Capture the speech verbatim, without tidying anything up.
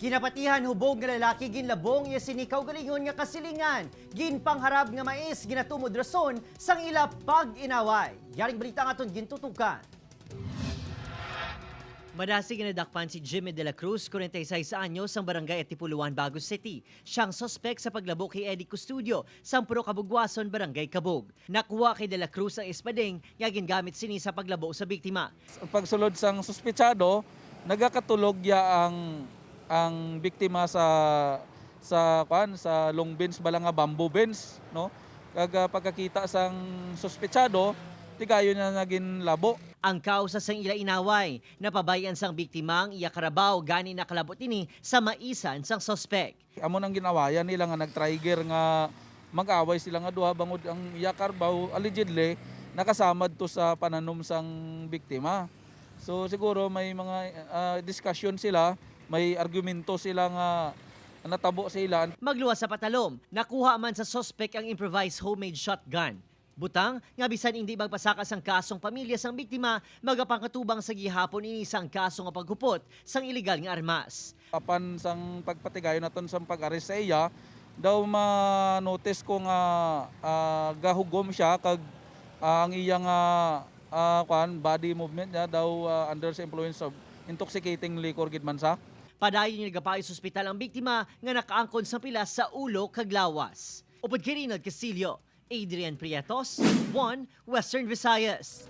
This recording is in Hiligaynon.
Ginapatihan hubog nga lalaki ginlabo ang iya sini kaugalingon nga kasilingan. Ginpangharab nga mais ginatumod rason sang ila pag-inaway. Yaring balita ang aton gintutukan. Madasig nga nadakpan si Jimmy de la Cruz, kwarenta y seis anyos, sang barangay Atipuluan, Bago City. Siya ang suspek sa paglabo kay Eddie Custodio, sang Puro Kabugwason, Barangay Kabug. Nakuha kay de la Cruz ang espadeng nga gingamit sini sa paglabo sa biktima. Pagsulod sang suspetsado, nagakatulog ya ang, ang biktima sa, sa, kuan, sa long beans, bala nga bamboo beans, no? Kag, ah, pagkakita sang suspetsado, tigayon niya naging labo. Ang kausa sang ila inaway, napabay-an sang biktima ang iya karabaw, gani nakalabo ini sa maisan sang suspek. Amo nang ginawayan nila nga nag-trigger nga mag-away sila nga duha, bangod ang iya karabaw allegedly nakasamad to sa pananom sang biktima. So siguro may mga, ah, discussion sila, may argumento sila nga natabo sa ila. Magluwas sa patalom, nakuha man sa suspek ang improvised homemade shotgun. Butang nga bisan indi magpasaka sang kasong pamilya sang biktima, magapangkatubang sa gihapon ini sang kaso nga paghupot sang iligal nga armas. Apan sang pagpatigayon naton sang pag-arrest sa iya, daw ma-notice ko nga, ah, gahugom siya kag, ah, ang iya nga, ah, kuan, body movement niya daw, ah, under sa influence of intoxicating liquor gid man sa. Padayon nga nagapayo sa ospital ang biktima nga nakaangkon sang pilas sa ulo kag lawas. Upod kay Rinald Castillo, Adrian Prietos, One Western Visayas.